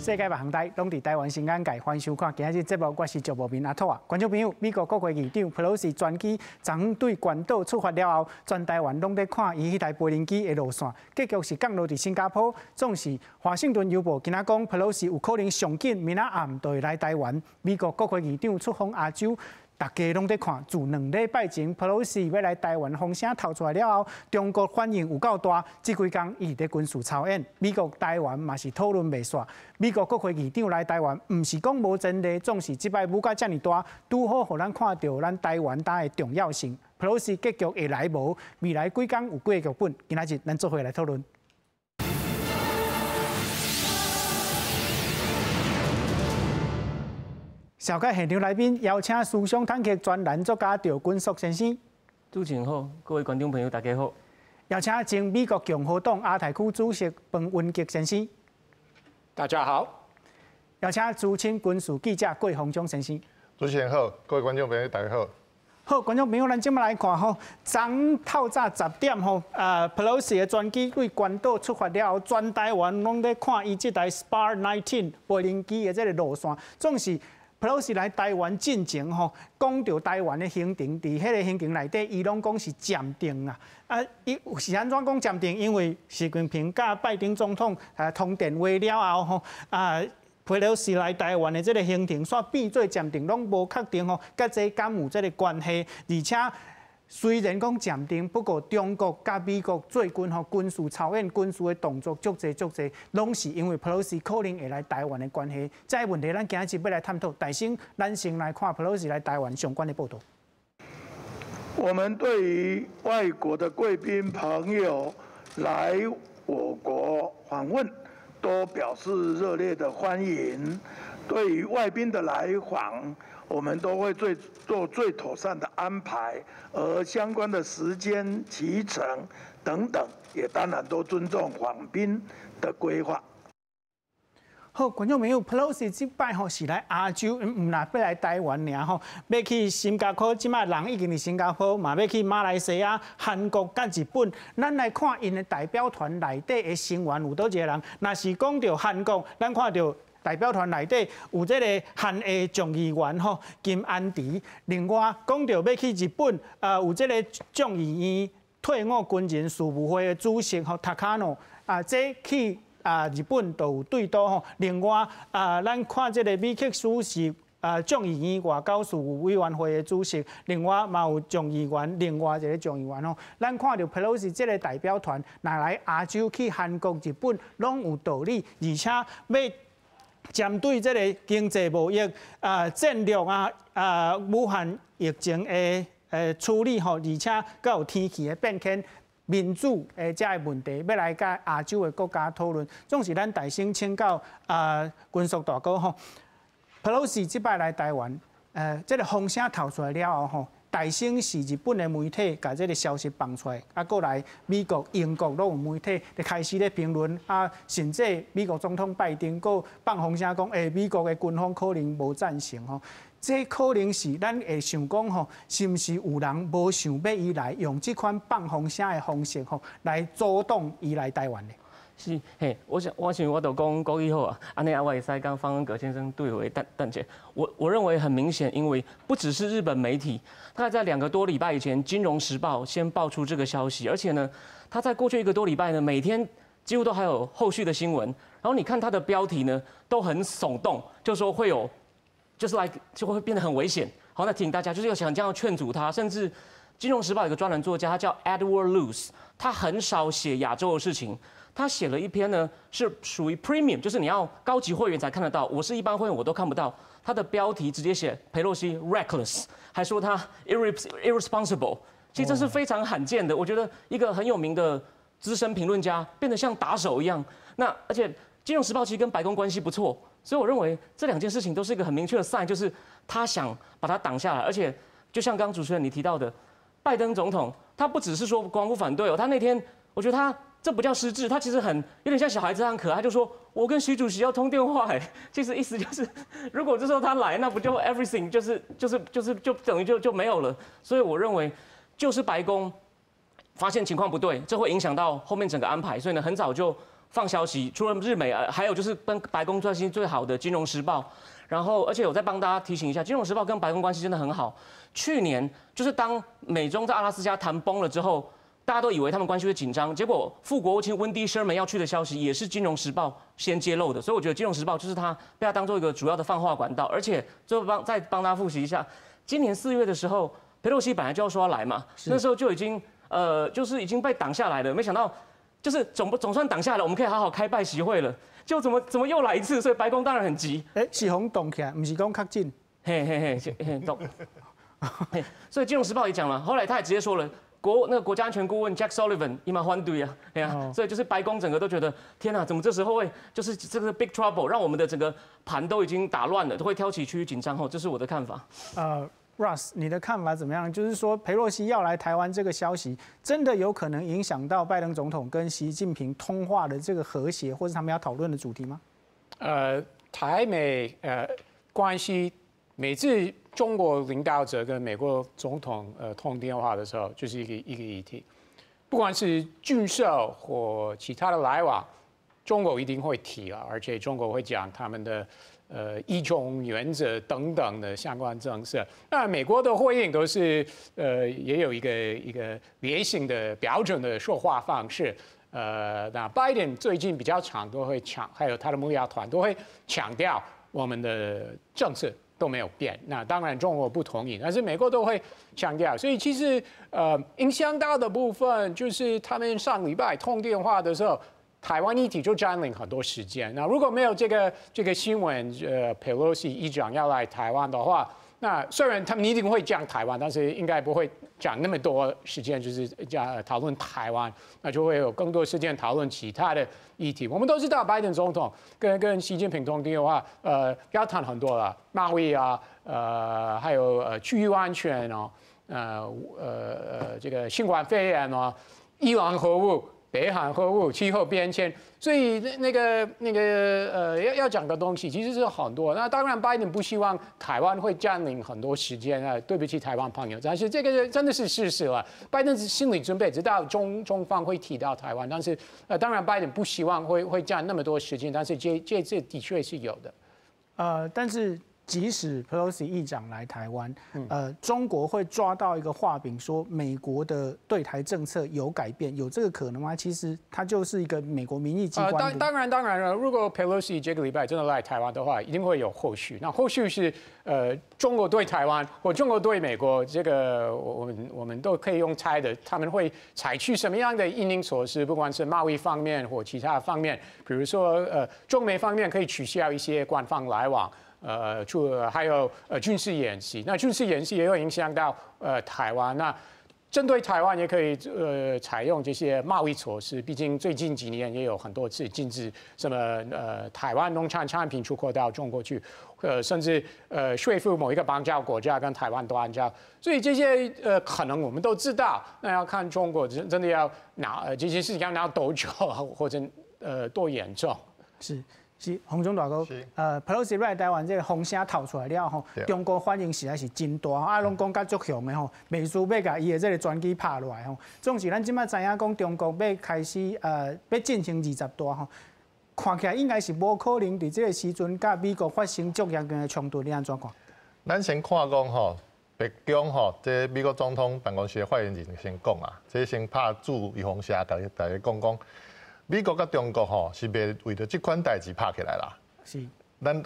世界各行台攏佇台灣新眼界，歡迎收看今仔日節目，我是趙無明阿兔仔。觀眾朋友，美國國會議長佩洛西專機昨昏對關島出發了後，全台灣攏咧看伊彼台飛行機的路線，結局是降落佇新加坡。總是華盛頓郵報今仔講，佩洛西有可能上緊明仔暗就會來台灣。美國國會議長出訪亞洲。大家攏咧看，自2禮拜前，佩洛西欲來台灣風聲透出來了後，中國反應有夠大。這幾工伊佇軍事操演，美國台灣嘛是討論袂煞。美國國會議長來台灣，毋是講無前例，總是這擺舞甲遮爾大，拄好予咱看著咱台灣島的重要性。佩洛西結局會來無？未來幾工有幾个劇本？今仔日咱做伙來討論。紹介現場來賓，邀請思想坦克專欄作家趙君碩先生。主持人好，各位觀眾朋友大家好。邀請前美國共和黨亞太區主席彭文傑先生。大家好。邀請資深軍事記者郭鴻忠先生。主持人好，各位觀眾朋友大家好。好，觀眾朋友，咱這擺來看吼，昨透早10點吼，佩洛西的專機對關島出發了後，全台灣攏咧看伊這台 Spar 19飛行機的這个路線，總是。佩洛西來台灣進前吼，講著台灣的行程，佇彼个行程內底，伊攏講是暫定啊。啊，伊是按怎講暫定？因為習近平佮拜登總統啊通電話了後吼，啊，佩洛西來台灣的這个行程，煞變做暫定，攏無確定吼，佮這敢有這个關係？而且雖然講暫定，不過中國佮美國最近吼軍事操演、軍事的動作足濟足濟，攏是因為佩洛西可能會來台灣的關係。這個問題，咱今仔日欲來探討。但先，咱先來看佩洛西來台灣相關的報道。我們對於外國的貴賓朋友來我國訪問，都表示熱烈的歡迎。對於外賓的來訪，我們都會做最妥善的安排，而相關的時間、期程等等，也當然都尊重訪賓的規劃。好，觀眾朋友，佩洛西這擺吼是來亞洲，毋若欲來台灣爾吼，欲去新加坡，這擺人已經佇新加坡，嘛欲去馬來西亞、韓國佮日本。咱來看𪜶的代表團內底的成員有佗一个人。若是講著韓國，咱看著代表團內底有這个韓裔眾議員吼金安迪。另外講著欲去日本，有這个眾議院退伍軍人事務會的主席吼塔卡諾，啊，這去啊日本就有對賭吼。另外啊，咱看這个米克斯是啊眾議院外交事務委員會的主席，另外嘛有眾議員，另外一个眾議員吼。咱看著佩洛西這个代表團，若來亞洲去韓國、日本，攏有道理，而且欲針對這个經濟貿易啊、戰略啊、啊武漢疫情的處理吼，而且閣有天氣的變遷、民主的這个問題，欲來佮亞洲的國家討論。總是咱大先請教啊，軍屬大哥吼，佩洛西這擺來台灣，這个風聲透出來了後吼，大先是日本的媒體共這个消息放出來，啊，過來美國、英國攏有媒體咧開始咧評論，啊，甚至美國總統拜登閣放風聲講，欸，美國的軍方可能無贊成吼，這可能是咱會想講吼，是毋是有人無想欲伊來，用這款放風聲的方式吼，來阻擋伊來台灣的？是，嘿，我想，我想我都講國語好啊，按呢啊，我會使跟方恩格先生對話。等等者，我認為很明顯，因為不只是日本媒體，大概在2個多禮拜以前，《金融時報》先爆出這個消息，而且呢，他在過去一個多禮拜呢，每天幾乎都還有後續的新聞。然後你看它的標題呢，都很聳動，就說會有，就是 like 就會變得很危險。好，那提醒大家，就是要想這樣勸阻他，甚至《金融時報》有個專欄作家，他叫 Edward Luce，他很少寫亞洲的事情。他寫了一篇呢，是屬於 premium，就是你要高級會員才看得到。我是一般會員，我都看不到。他的標題直接寫佩洛西 reckless，還說他 irresponsible。其實這是非常罕見的。我覺得一個很有名的資深評論家變得像打手一樣。那而且《金融時報》其實跟白宮關係不錯，所以我認為這兩件事情都是一個很明確的 sign，就是他想把它擋下來。而且就像剛剛主持人你提到的，拜登總統他不只是說光不反對哦，他那天我覺得他。這不叫失智，他其實很有點像小孩子很可愛，他就說：“我跟習主席要通電話。”哎，其實意思就是，如果這時候他來，那不就 everything 就是就等於就沒有了。所以我認為，就是白宮發現情況不對，這會影響到後面整個安排，所以呢，很早就放消息，除了日媒，還有就是跟白宮關係最好的《金融時報》。然後，而且我再幫大家提醒一下，《金融時報》跟白宮關係真的很好。去年就是當美中在阿拉斯加談崩了之後，大家都以為他們關係會緊張，結果副國務卿溫迪·謝爾曼要去的消息也是《金融時報》先揭露的，所以我覺得《金融時報》就是他被他當做一個主要的放話管道。而且最後幫再幫大家複習一下，今年4月的時候，佩洛西本來就要說要來嘛，那時候就已經就是已經被擋下來了，沒想到就是總算擋下來，我們可以好好開拜習會了。就怎麼又來一次？所以白宮當然很急。欸，是予擋起來，毋是講確診。嘿嘿嘿，嘿擋。所以《金融時報》也講了，後來他也直接說了，那個國家安全顧問 Jake Sullivan 伊嘛反對啊，對啊，所以就是白宮整個都覺得天哪，怎麼這時候會就是這個 big trouble，讓我們的整個盤都已經打亂了，都會挑起區域緊張。吼，這是我的看法。Russ，你的看法怎麼樣？就是說裴洛西要來台灣這個消息，真的有可能影響到拜登總統跟習近平通話的這個和諧，或是他們要討論的主題嗎？台美關係，每次中國領導者跟美國總統通電話的時候，就是一個一個議題，不管是軍售或其他的來往，中國一定會提啊，而且中國會講他們的一中原則等等的相關政策。那美國的回應都是也有一個一個例行的標準的說話方式。那拜登最近比較常都會強，還有他的幕僚團都會強調我們的政策都沒有變。那當然中國不同意，但是美國都會強調。所以其實影響到的部分就是他們上禮拜通電話的時候，台灣議題就佔領很多時間。那如果沒有這個新聞，佩洛西議長要來台灣的話，那雖然他們一定會講台灣，但是應該不會講那麼多時間，就是講討論台灣，那就會有更多時間討論其他的議題。我們都知道，拜登總統跟習近平通電話，要談很多了，貿易啊，還有區域安全哦，這個新冠肺炎哦，伊朗核武、北韓核武、氣候變遷，所以那個要講的東西其實是很多。那當然，拜登不希望台灣會佔領很多時間啊，對不起台灣朋友。但是這個真的是事實了。拜登是心理準備，知道中方會提到台灣，但是當然拜登不希望會佔那麼多時間，但是這次的確是有的。但是即使 Pelosi 議長來台灣，中國會抓到一個話柄，說美國的對台政策有改變，有這個可能嗎？其實它就是一個美國民意機關。當然了，如果 Pelosi 這個禮拜真的來台灣的話，一定會有後續。那後續是中國對台灣或中國對美國，這個我們都可以用猜的，他們會採取什麼樣的因應措施？不管是貿易方面或其他方面，比如說中美方面可以取消一些官方來往。除了還有軍事演習，那軍事演習也會影響到台灣。那針對台灣也可以採用這些貿易措施，畢竟最近幾年也有很多次禁止什麼台灣農產產品出口到中國去，甚至說服某一個邦交國家跟台灣斷交。所以這些可能我們都知道，那要看中國真的要鬧這些事情要鬧多久或者多嚴重。是。是洪總大哥，佩洛西來台灣這個風聲透出來了吼，中國反應實在是真大，啊，攏講甲足兇的吼，袂輸欲共伊的這個專機拍落來吼。總是咱這擺知影講中國欲開始欲進行二十大吼，看起來應該是無可能佇這個時陣佮美國發生足嚴重的衝突，你按怎看？咱先看講吼，白宮吼，這美國總統辦公室的發言人先講啊，這先拍預防針，共大家講講。美國佮中國吼是袂為著這款代誌拍起來啦。咱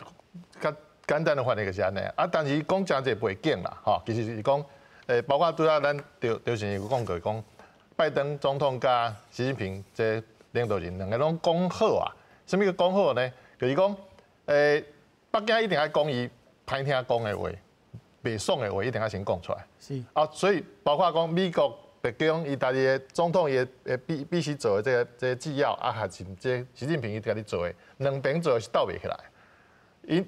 較簡單的翻譯就是按呢。啊，但是講誠濟背景啦，吼，其實是講，包括拄仔咱張先生有講過，講拜登總統佮習近平這領導人兩个攏講好啊。啥物叫講好呢？就是講，北京一定愛講伊歹聽講的話，袂爽的話一定愛先講出來。啊，所以包括講美國白宮伊家己的總統伊會必須做的這個紀要啊，還是這習近平伊家己做的，兩邊做的是鬥袂起來。伊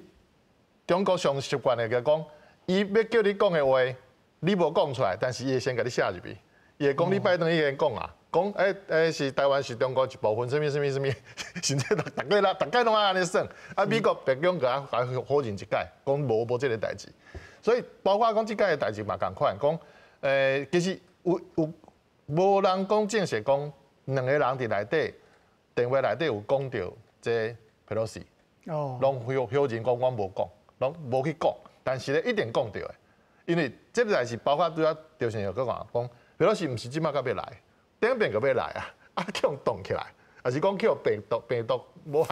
中國上習慣的就講，伊欲叫你講的話，你無講出來，但是伊會先共你寫入去。伊會講你拜登已經講啊，講是台灣是中國一部分，啥物啥物啥物，甚至逐個啦，逐家攏愛按呢算。啊，美國白宮共否認一擺，講無這個代誌。所以包括講這擺的代誌嘛仝款，講其實有無人講證實講兩个人佇內底電話內底有講著這佩洛西，攏否認講阮無講，攏無去講，但是咧一定講著的，因為這個代誌包括拄才張先生閣講，講佩洛西毋是這擺才欲來，頂遍就欲來啊，啊去予擋起來，抑是講去予病毒武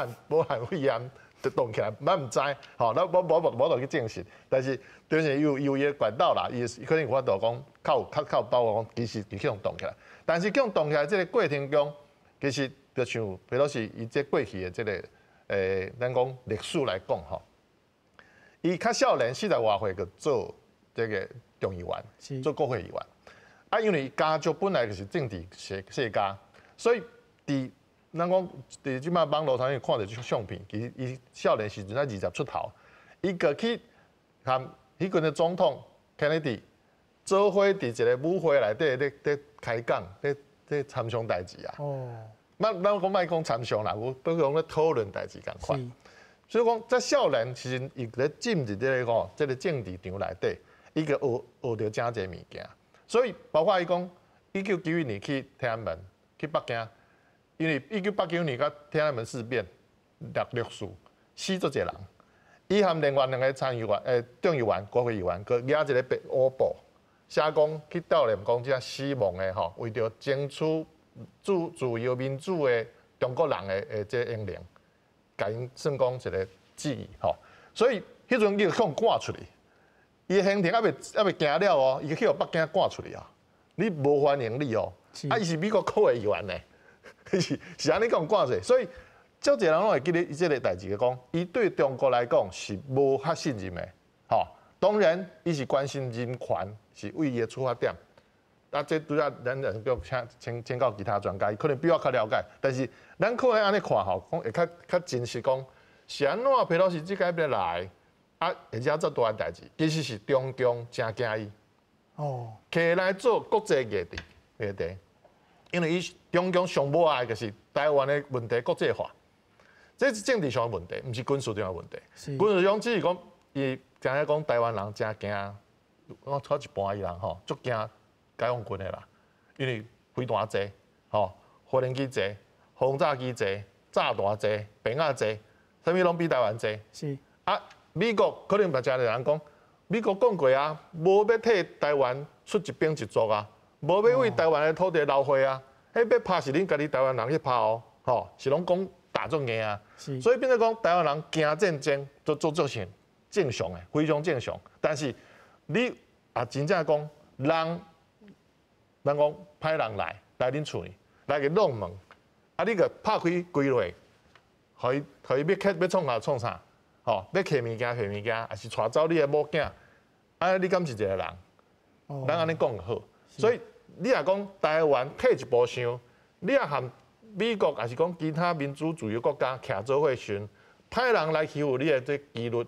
漢肺炎就擋起來，咱毋知，吼，咱無無無無去證實，但是張先生有伊的管道啦，伊可能有法度講較有把握講，其實伊去予擋起來，但是去予擋起來這個過程中，其實就像佩洛西伊這過去的這個咱講歷史來講吼，伊較少年40外歲就做這個眾議員，做國會議員。啊，因為家族本來就是政治世家，所以佇咱講佇這擺網路上面看著這相片，其實伊少年時陣才20出頭，伊閣去和彼陣的總統肯尼迪做伙佇一個舞會內底咧開講，咧參詳代誌啊。咱講莫講參詳啦，有比如講咧討論代誌仝款。所以講，這少年時陣伊咧進入這個吼，這個政治場內底，伊閣學著誠濟物件。所以包括伊講，1991年去天安門，去北京，因為1989年佮天安門事變6.64死足濟人，伊和另外兩個參議員、眾議員、國會議員，閣舉一個白烏布，寫講去悼念講這死亡的吼，為著爭取自由民主的中國人的這英靈，共𪜶算講一個致意吼。所以彼陣伊就去予趕出去，伊行程猶未行了哦，伊就去予北京趕出去啊！你無歡迎你哦，啊，伊是美國國會議員呢，是按呢共趕出去，所以足濟人攏會記得伊這個代誌講，伊對中國來講是無較信任的，吼。當然，伊是關心人權，是為伊的出發點。啊，這拄才咱人叫請教其他專家，伊可能比我較了解。但是咱可能按呢看吼，講會較真實講，是按怎佩洛西這擺欲來，啊，會惹這大的代誌，其實是中共誠驚伊。提來做國際議題，因為伊中共上無愛就是台灣的問題國際化，這是政治上的問題，毋是軍事上的問題。軍事上只是講，伊知影講台灣人誠驚，我看一半的人吼，足驚解放軍的啦，因為飛彈濟，吼，無人機濟，轟炸機濟，炸彈濟，彈仔濟，啥物攏比台灣濟。啊，美國可能嘛誠濟人講，美國講過啊，無欲替台灣出一兵一卒啊，無欲為台灣的土地流血啊，彼欲拍是恁家己台灣人去拍哦，吼，是攏講打足硬啊。所以變做講台灣人驚戰爭，都做成正常的，非常正常。但是你啊，真正講人，咱講派人來恁厝裡，來去弄門，啊，你閣拍開關落，予伊欲去欲創啥創啥，吼，欲提物件提物件，抑是帶走你的某囝，啊，你敢是一個人？咱按呢講就好。所以你若講台灣退一步想，你若和美國抑是講其他民主自由國家徛做伙時，派人來欺負你的這幾率，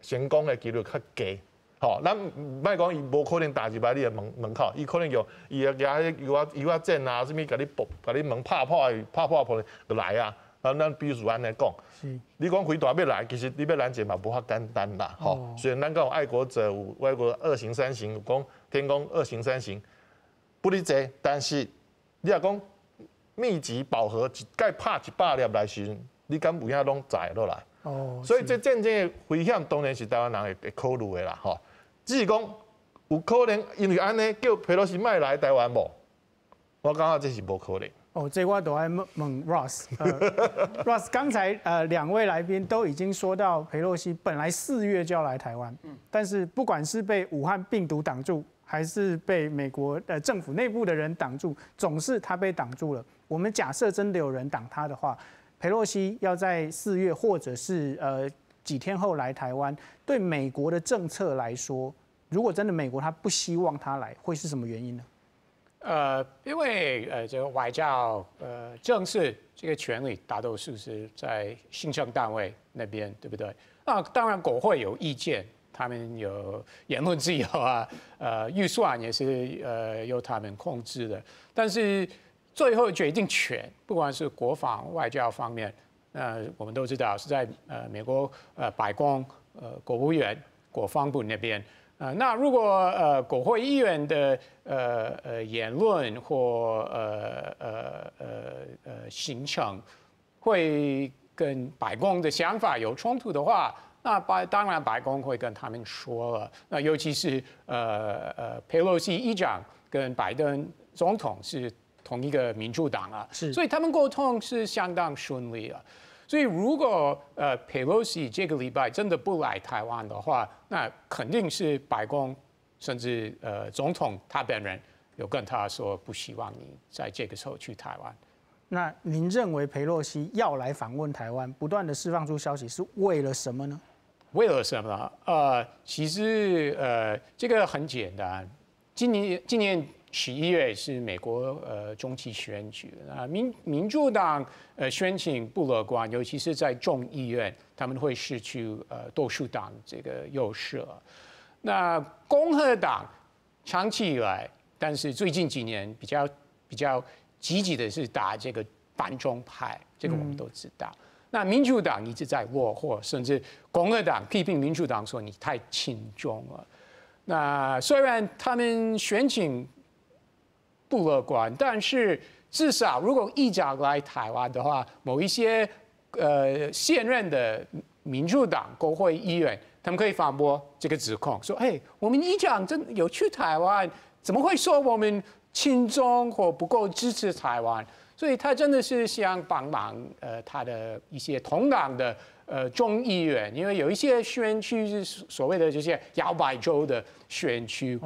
成功的幾率較低。吼，咱莫講伊無可能踏入來你的門口，伊可能用伊會舉彼油仔剪啊，啥物共你爆，共你門拍破拍破破就來啊。咱比如按呢講，你講飛彈欲來，其實你欲攔截嘛無遐簡單啦。吼，雖然咱講有愛國者有外國二型三型，講天弓二型三型不哩濟，但是你若講密集飽和，一擺拍100粒來時陣，你敢有影攏載落來？所以這戰爭的危險當然是台灣人會考慮的啦，吼。只是講有可能因為按呢叫佩洛西莫來台灣無？我感覺這是無可能。哦，這我都愛問問 Ross。Ross，剛才兩位來賓都已經說到，佩洛西本來4月就要來台灣，但是不管是被武漢病毒擋住，還是被美國的政府內部的人擋住，總是他被擋住了。我們假設真的有人擋他的話，佩洛西要在四月或者是幾天後來台灣，對美國的政策來說，如果真的美國他不希望他來，會是什麼原因呢？因為這個外交政策這個權力大多數是在行政單位那邊，對不對？那當然國會有意見，他們有言論自由啊，預算也是由他們控制的。但是最後決定權，不管是國防、外交方面，我們都知道是在美國白宮國務院國防部那邊。那如果國會議員的言論或行程会跟白宫的想法有冲突的话，那当然白宫会跟他们说了。那尤其是佩洛西议长跟拜登总统是同一个民主党啊，所以他们沟通是相当顺利啊。所以如果佩洛西这个礼拜真的不来台湾的话，那肯定是白宫甚至总统他本人有跟他说不希望你在这个时候去台湾。那您认为佩洛西要来访问台湾，不断的释放出消息，是为了什么呢？为了什么？其实这个很简单，今年11月是美国中期选举啊，民主党选情不乐观，尤其是在众议院，他们会失去多数党这个优势了。那共和党长期以来，但是最近几年比较积极的是打这个反中牌，这个我们都知道。那民主党一直在落后，甚至共和党批评民主党说你太亲中了。那虽然他们选情不乐观，但是至少如果议长来台湾的话，某一些现任的民主党国会议员，他们可以反驳这个指控，说：“哎，我们议长真有去台湾，怎么会说我们亲中或不够支持台湾？”所以他真的是想帮忙他的一些同党的众议员，因为有一些选区是所谓的这些摇摆州的选区，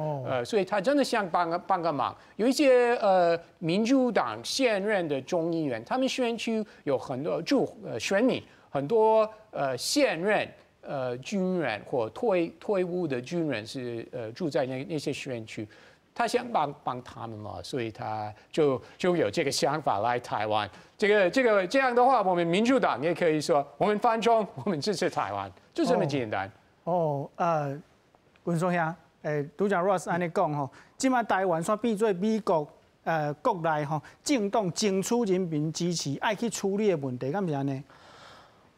所以他真的想帮个忙。有一些民主党现任的众议员，他们选区有很多选民，很多现任军人或退伍的军人是住在那些选区。他想帮帮他们嘛，所以他就有这个想法来台湾。这样的话，我们民主党也可以说，我们反中，我们支持台湾，就这么简单。哦，文松兄，拄才 Ross 按呢讲吼，这马台湾煞变做美國國內吼政黨爭取人民支持，愛去處理的問題，敢是按呢？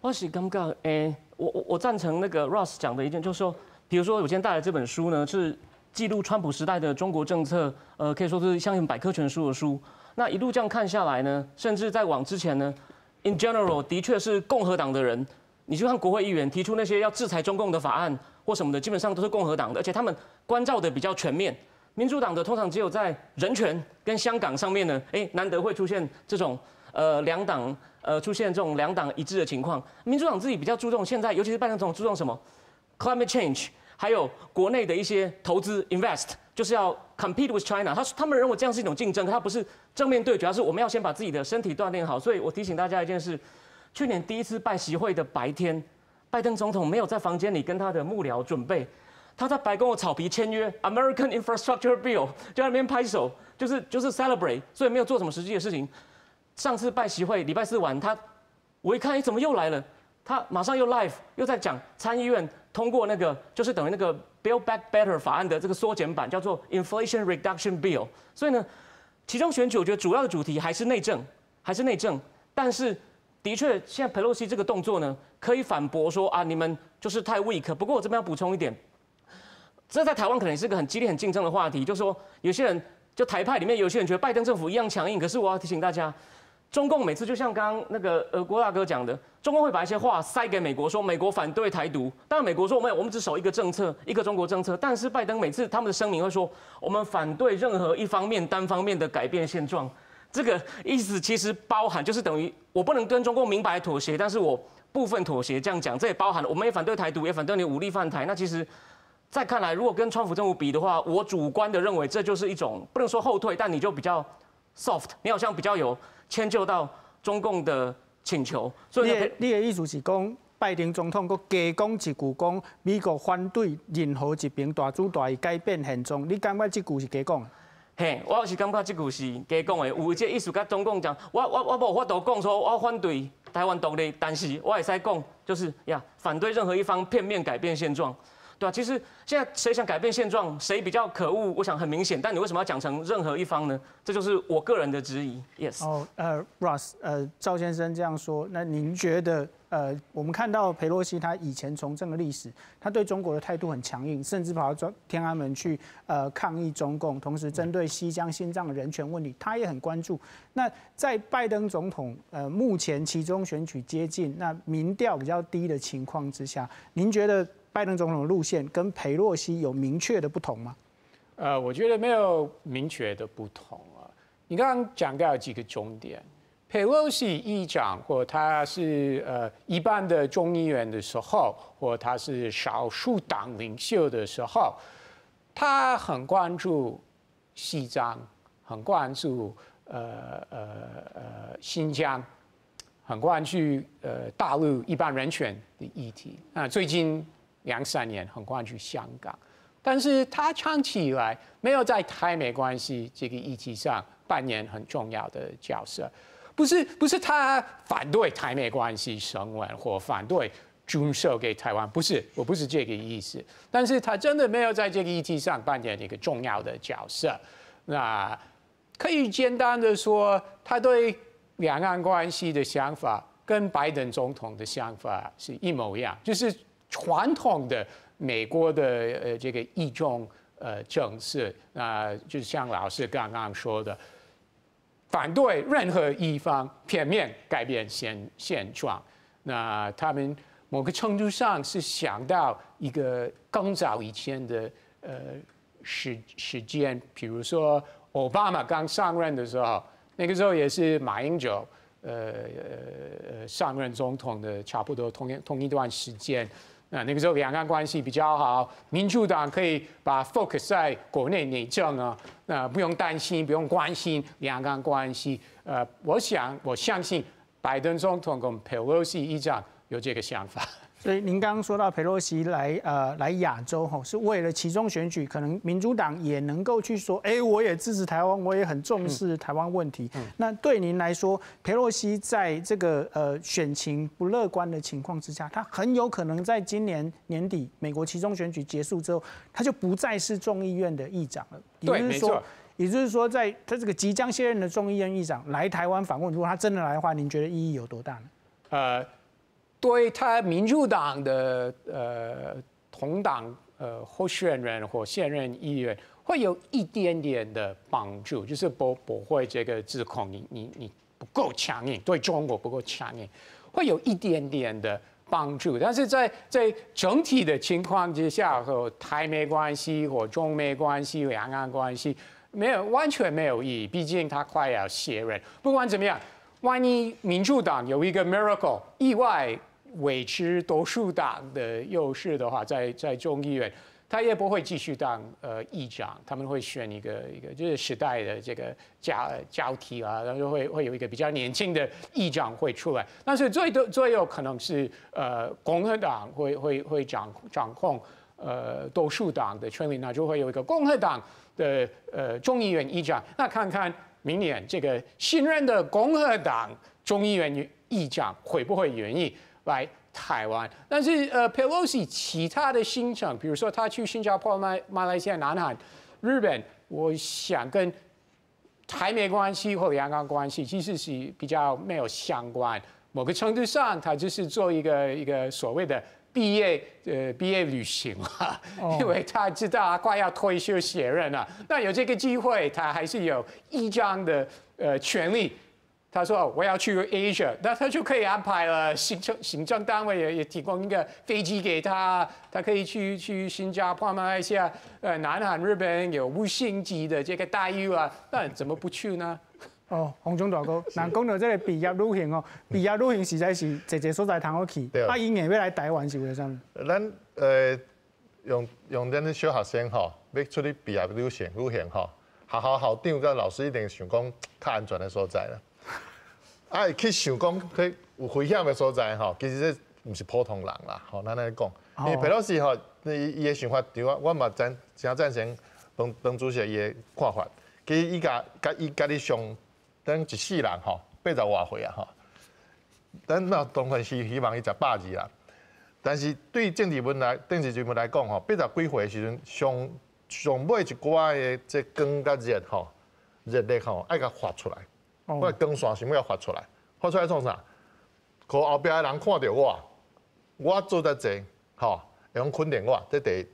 我是感覺，我贊成那個 Ross 講的一件，就是說，比如說我今天帶來這本書呢，是記錄川普時代的中國政策，可以說是像一本百科全書的書。那一路這樣看下來呢，甚至在往之前呢，in general 的確是共和黨的人，你就看國會議員提出那些要制裁中共的法案或什麼的，基本上都是共和黨的，而且他們關照的比較全面。民主黨的通常只有在人權跟香港上面呢，哎，難得會出現這種兩黨出現這種兩黨一致的情況。民主黨自己比較注重現在，尤其是拜登總統注重什麼？climate change。還有國內的一些投資 invest，就是要 compete with China。他們認為這樣是一種競爭，它不是正面對決，而是我們要先把自己的身體鍛煉好。所以我提醒大家一件事：去年第一次拜習會的白天，拜登總統沒有在房間裡跟他的幕僚準備，他在白宮的草皮簽約 American Infrastructure Bill，就在那邊拍手，就是 celebrate，所以沒有做什麼實際的事情。上次拜習會禮拜四晚，我一看，哎，怎麼又來了？他馬上又 live 又在講參議院通過那個，就是等於那個 Build Back Better 法案的這個縮減版，叫做 Inflation Reduction Bill。所以呢，期中選舉我覺得主要的主題還是內政，還是內政。但是的確，現在佩洛西這個動作呢，可以反駁說啊，你們就是太 weak。不過我這邊要補充一點，這在台灣可能是個很激烈、很競爭的話題，就是說有些人就台派裡面有些人覺得拜登政府一樣強硬，可是我要提醒大家，中共每次就像剛剛那個郭大哥講的，中共會把一些話塞給美國，說美國反對台獨。當然美國說沒有，我們只守一個政策，一個中國政策。但是拜登每次他們的聲明會說，我們反對任何一方面單方面的改變現狀。這個意思其實包含就是等於我不能跟中共明白妥協，但是我部分妥協這樣講，這也包含了我們也反對台獨，也反對你武力犯台。那其實再看來，如果跟川普政府比的話，我主觀的認為這就是一種不能說後退，但你就比較 soft，你好像比較有遷就到中共的請求，所以你的意思是講，拜登總統閣加講一句，講美國反對任何一邊大主大意改變現狀，你感覺這句是假講？嘿，我是感覺這句是假講的，有這意思佮中共講，我無法度講說我反對台灣獨立，但是我會使講，就是呀，反對任何一方片面改變現狀。對啊，其實現在誰想改變現狀，誰比較可惡？我想很明顯，但你為什麼要講成任何一方呢？這就是我個人的質疑。Yes。哦，Ross，趙先生這樣說，那您覺得？我們看到裴洛西他以前從政的歷史，他對中國的態度很強硬，甚至跑到天安門去抗議中共，同時針對西疆、新疆的人權問題，他也很關注。那在拜登總統目前期中選舉接近，那民調比較低的情況之下，您覺得拜登總統的路線跟裴洛西有明確的不同嗎？我覺得沒有明確的不同啊。你剛剛講到幾個重點。佩洛西議長，或他是一般的眾議員的時候，或他是少數黨領袖的時候，他很關注西藏，很關注新疆，很關注大陸一般人權的議題。那最近兩三年很關注香港，但是他長期以來沒有在台美關係這個議題上扮演很重要的角色。不是他反對台美關係升溫或反對軍售給台灣，不是，我不是這個意思。但是他真的沒有在這個議題上扮演一個重要的角色。那可以簡單的說，他對兩岸關係的想法跟拜登總統的想法是一模一樣，就是傳統的美國的這個一中政策。那就像老師剛剛說的，反對任何一方片面改變現狀，那他們某個程度上是想到一個更早以前的時間，比如說奧巴馬剛上任的時候，那個時候也是馬英九上任總統的差不多同一段時間。那個時候兩岸關係比較好，民主黨可以把 focus 在國內內政啊，那不用擔心，不用關心兩岸關係。我想我相信拜登總統跟佩洛西議長有這個想法。所以您剛剛說到佩洛西來亞洲吼，是為了期中選舉，可能民主黨也能夠去說，哎，我也支持台灣，我也很重視台灣問題。那對您來說，佩洛西在這個選情不樂觀的情況之下，他很有可能在今年年底美國期中選舉結束之後，他就不再是眾議院的議長了。對，沒錯。也就是說，在他這個即將卸任的眾議院議長來台灣訪問，如果他真的來的話，您覺得意義有多大呢？對他民主黨的同黨候選人或現任議員會有一點點的幫助，就是不會這個指控你不夠強硬，對中國不夠強硬，會有一點點的幫助。但是在整體的情況之下，和台美關係或中美關係、兩岸關係，沒有完全沒有意義。畢竟他快要卸任，不管怎麼樣，萬一民主黨有一個 miracle 意外維持多數黨的優勢的話，在眾議院，他也不會繼續當議長，他們會選一個就是時代的這個交替啊，然後就會有一個比較年輕的議長會出來。但是最多最有可能是共和黨會掌控多數黨的權力，那就會有一個共和黨的眾議院議長。那看看明年這個新任的共和黨眾議院議長會不會願意來台灣？但是佩洛西其他的行程，比如說他去新加坡、馬來西亞、南韓、日本，我想跟台美關係或兩岸關係其實是比較沒有相關。某個程度上，他就是做一個所謂的畢業旅行啊，因為他知道他快要退休卸任了，那有這個機會，他還是有議長的權利。他說我要去 Asia，那他就可以安排了行政單位也提供一個飛機給他，他可以去新加坡、馬來西亞、南韓、日本有五星級的這個待遇啊，那怎麼不去呢？哦，黃忠大哥，人講到這個畢業旅行哦，畢業旅行實在是濟濟所在通好去，啊，伊硬欲來台灣是為啥物？咱用咱小學生吼，欲出去畢業旅行吼，學校校長佮老師一定想講較安全的所在啦。啊，會去想講去有危險的所在吼，其實這毋是普通人啦，吼，咱按呢講，因為佩洛西吼，伊的想法對我，我嘛誠贊成彭主席伊的看法。其實伊佮你上，咱一世人吼，八十外歲啊吼，咱那當然是希望伊食百二啦。但是對政治人物來講吼，80幾歲的時陣，上上尾一寡的這光佮熱吼，熱力吼，愛共發出來。我的光線想欲發出來，發出來創啥？予後壁的人看著我，我做遮濟，吼，會用肯定我，這第一，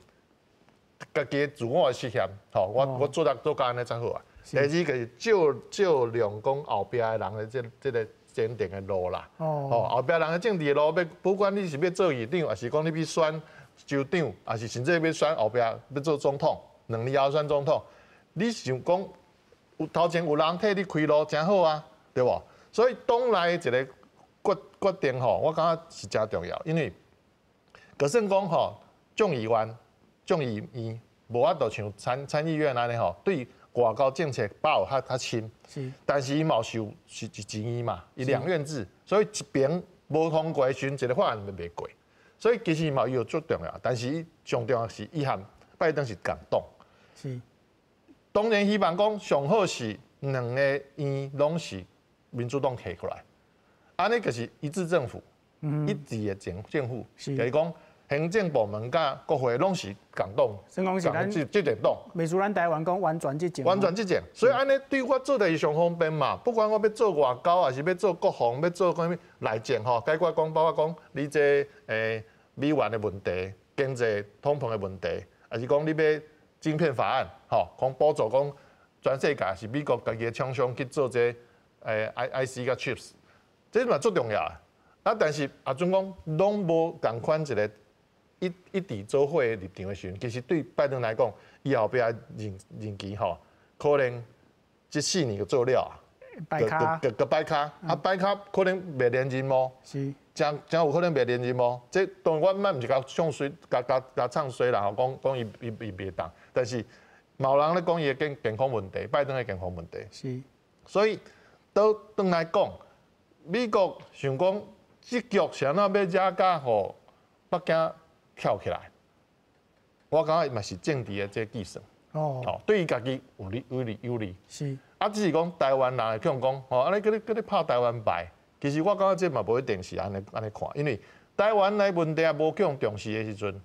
家己的自我的實現，吼，我做得做甲按呢才好啊。第二個是照照亮講後壁的人的這個前程的路啦。哦，後壁人的政治的路，欲不管你是欲做議長，抑是講你欲選州長，抑是甚至欲選後壁欲做總統，2年後選總統，你想講有頭前有人替你開路，誠好啊，對無？所以黨內一個決定吼，我感覺是誠重要，因為就算講吼，眾議員、眾議院無法度像參議院按呢吼，對外交政策把握較深，但是伊嘛是有是一院嘛，伊兩院制，所以一邊無通過的時陣，一個法案就袂過。所以其實嘛伊有足重要，但是伊上重要是伊和拜登是共黨。當然希望講上好是兩個院攏是民主黨提過來，按呢就是一致政府，一致的政府，就是講行政部門佮國會攏是共黨，算講是咱這個黨，袂輸咱台灣講完全執政，完全執政，所以按呢對我做代誌上方便嘛。不管我欲做外交，抑是欲做國防，欲做啥物內政吼，解決講包括講你這美元的問題、經濟通膨的問題，抑是講你欲晶片法案，吼，講補助講全世界是美國家己的廠商去做這IC佮 chips，這嘛足重要的。啊，但是啊，準講攏無仝款一個一致做伙的立場的時陣，其實對拜登來講，伊後壁任期吼，可能這4年就做了啊，擺跤，閣擺跤，啊擺跤可能袂連任哦，誠誠有可能袂連任哦。這當然我嘛毋是共唱衰，共共共唱衰啦吼，講講伊伊伊袂當，但是嘛有人咧講伊的健康問題，拜登的健康問題。所以倒轉來講，美國想講這局是按怎欲惹甲予北京跳起來，我感覺嘛是政治的這個計算。哦，對伊家己有利有利有利。啊，只是講台灣人會去講，吼，按呢閣咧拍台灣牌，其實我感覺這嘛無一定是按呢按呢看，因為台灣的問題也無去予重視的時陣，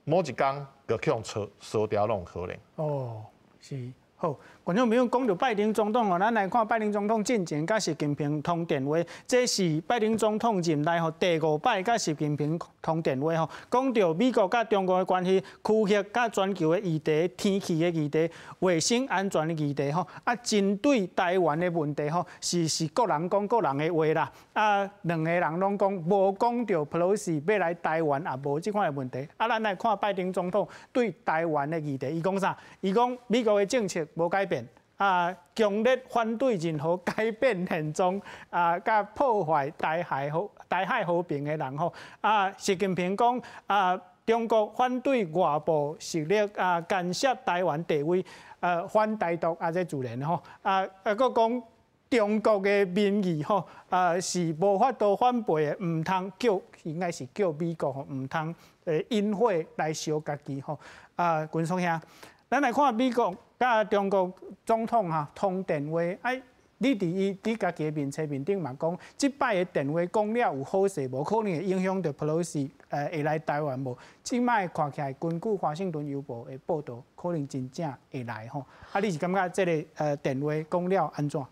某一工就去予燒掉攏有可能。哦，是。好，觀眾朋友講著拜登總統哦，咱來看拜登總統進前佮習近平通電話，這是拜登總統任內吼第五擺佮習近平通電話吼，講著美國佮中國的關係、區域佮全球的議題、天氣的議題、衛生安全的議題吼，啊，針對台灣的問題吼，是各人講各人的話啦，啊，兩个人攏講無講著佩洛西欲來台灣也無這款的問題。啊，咱來看拜登總統對台灣的議題，伊講啥？伊講美國的政策無改變，啊，強烈反對任何改變現狀，啊，佮破壞台海和平的人吼，啊，習近平講啊，中國反對外部勢力啊干涉台灣地位，反台獨啊，這自然吼，啊啊，閣講中國的民意吼，啊是無法度反背的，毋通叫應該是叫美國吼，毋通引火來燒家己吼，啊，軍叔兄，咱來看美國佮中國總統哈通電話，哎，你佇伊佇家己的面冊面頂嘛講，這擺的電話講了有好勢無？可能會影響著佩洛西會來台灣無？這擺看起來，根據華盛頓郵報的報導，可能真正會來吼。啊，你是感覺這个電話講了按怎？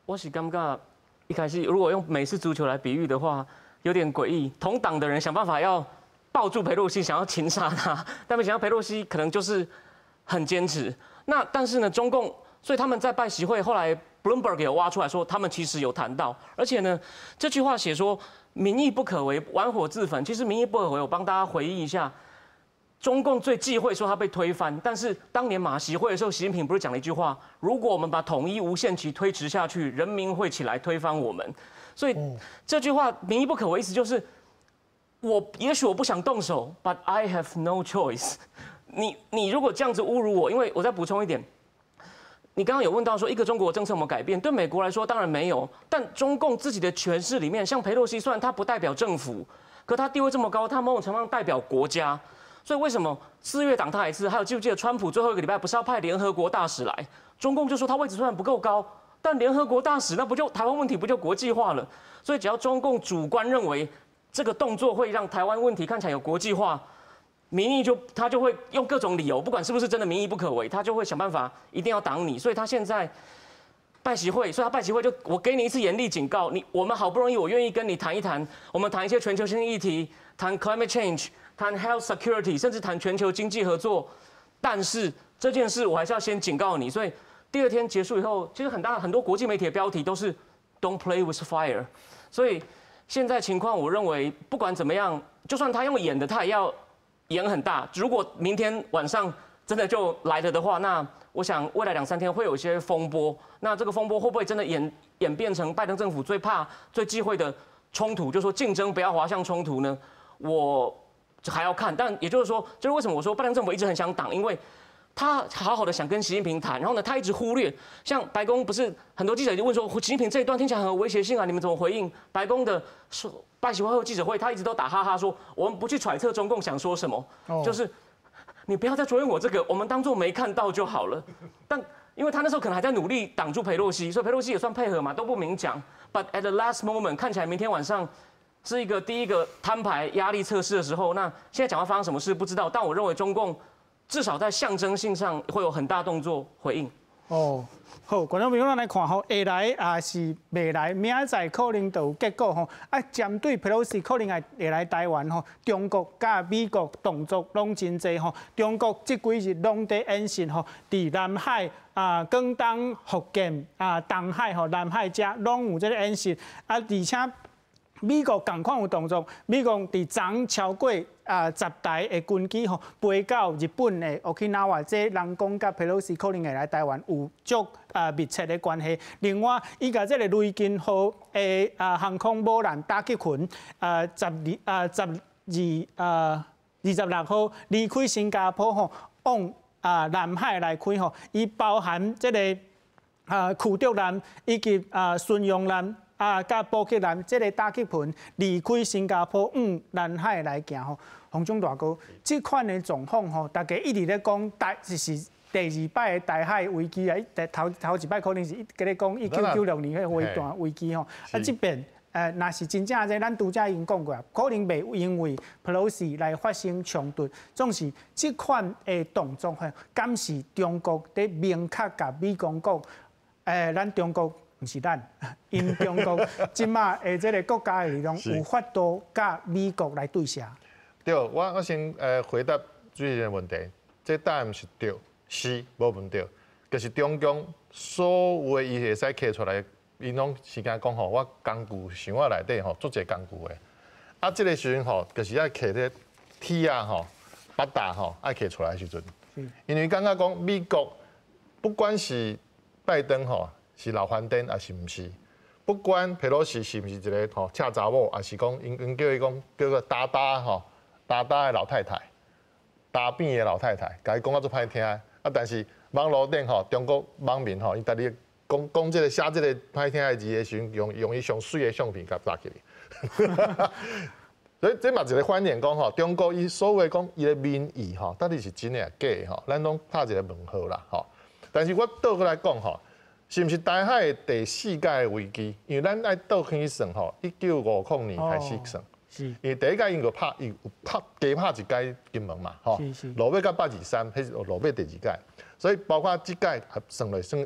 我是感覺一開始如果用美式足球來比喻的話，有點詭異。同黨的人想辦法要抱住佩洛西，想要擒殺他，但沒想到佩洛西可能就是很堅持。那但是呢，中共所以他們在拜習會，後來 Bloomberg 有挖出來說，他們其實有談到，而且呢，這句話寫說民意不可違，玩火自焚。其實民意不可違，我幫大家回憶一下，中共最忌諱說他被推翻，但是當年馬習會的時候，習近平不是講了一句話：如果我們把統一無限期推遲下去，人民會起來推翻我們。所以這句話民意不可違，意思就是我也許我不想動手，but I have no choice。你如果這樣子侮辱我，因為我再補充一點，你剛剛有問到說一個中國政策有沒有改變？對美國來說當然沒有，但中共自己的詮釋裡面，像佩洛西，雖然他不代表政府，可他地位這麼高，他某種程度上代表國家。所以為什麼4月黨他一次？還有記不記得川普最後一個禮拜不是要派聯合國大使來？中共就說他位置雖然不夠高，但聯合國大使那不就台灣問題不就國際化了？所以只要中共主觀認為這個動作會讓台灣問題看起來有國際化，民意就他就會用各種理由，不管是不是真的民意不可違，他就會想辦法一定要擋你。所以他現在拜習會，所以他拜習會就我給你一次嚴厲警告，你我們好不容易我願意跟你談一談，我們談一些全球性議題，談 climate change，談 health security，甚至談全球經濟合作，但是這件事我還是要先警告你。所以第二天結束以後，其實很大很多國際媒體的標題都是 Don't play with fire。所以現在情況，我認為不管怎麼樣，就算他用演的，他也要演很大。如果明天晚上真的就來了的話，那我想未來兩三天會有一些風波。那這個風波會不會真的演變成拜登政府最怕、最忌諱的衝突？就是說競爭不要滑向衝突呢？我還要看。但也就是說，就是為什麼我說拜登政府一直很想擋，因為他好好的想跟習近平談，然後呢，他一直忽略。像白宮不是很多記者就問說，習近平這一段聽起來很有威脅性啊，你們怎麼回應？白宮的說拜習會後記者會，他一直都打哈哈說，我們不去揣測中共想說什麼，就是你不要再追問我這個，我們當做沒看到就好了。但因為他那時候可能還在努力擋住裴洛西，所以裴洛西也算配合嘛，都不明講。But at the last moment，看起來明天晚上是一個第一個攤牌壓力測試的時候。那現在講話發生什麼事不知道，但我認為中共至少在象徵性上會有很大動作回應。哦，好，觀眾朋友，咱來看吼，會來抑是袂來，明仔載可能就有結果吼。啊，針對佩洛西可能會來台灣吼，中國佮美國動作攏真濟吼。中國這幾日攏佇演習吼，佇南海啊、廣東、福建啊、東海吼、南海遮攏有這個演習啊，而且美國仝款有動作，美國佇昨超過10台的軍機吼，飛到日本的 Okinawa，這人講佮佩洛西可能會來台灣有足密切的關係。另外，伊共這個雷根號的航空母艦打擊群12、26號離開新加坡吼，往南海來開吼，伊包含這個驅逐艦以及巡洋艦。佮補給艦這個打擊群離開新加坡往南海來行吼，洪總大哥，這款的狀況吼，大家一直咧講台就是第二擺的台海危機啊，頭頭一擺可能是一直咧講1996年彼個飛彈危機吼，啊這邊若是真正這咱拄才已經講過啊，可能袂因為佩洛西來發生衝突，總是這款的動作吼，敢是中國佇明確共美國講，咱中國。毋是咱，𪜶中國這馬的這個國家的力量有法度佮美國來對峙。對，我先回答主持人問題，這答案是對，是無問題。就是中共所有的伊會使提出來，𪜶攏時間講吼，我工具想我內底吼，足濟工具的。啊，這個時陣吼，就是愛提這鐵仔吼、腹罩吼，愛提出來的時陣。因為感覺講美國不管是拜登吼，是老番顛抑是毋是？不管佩洛西是毋是一個吼赤查某，抑是講𪜶叫伊講叫做焦焦吼焦焦的老太太，焦扁的老太太，共伊講甲足歹聽。啊，但是網路頂吼，中國網民吼，𪜶逐日講講這個寫這個歹聽的字的時陣，用伊上媠的相片共貼起來。所以這嘛一個反映講吼，中國伊所謂講伊的民意吼，到底是真的抑假的吼？咱攏拍一個問號啦吼。但是我倒過來講吼，是毋是台海第四屆危機？因為咱愛倒去算吼，1950年開始算。因為第一屆𪜶就拍，伊有拍加拍一屆金門嘛，吼，落尾到八二三，彼是落尾第二屆，所以包括這屆算落算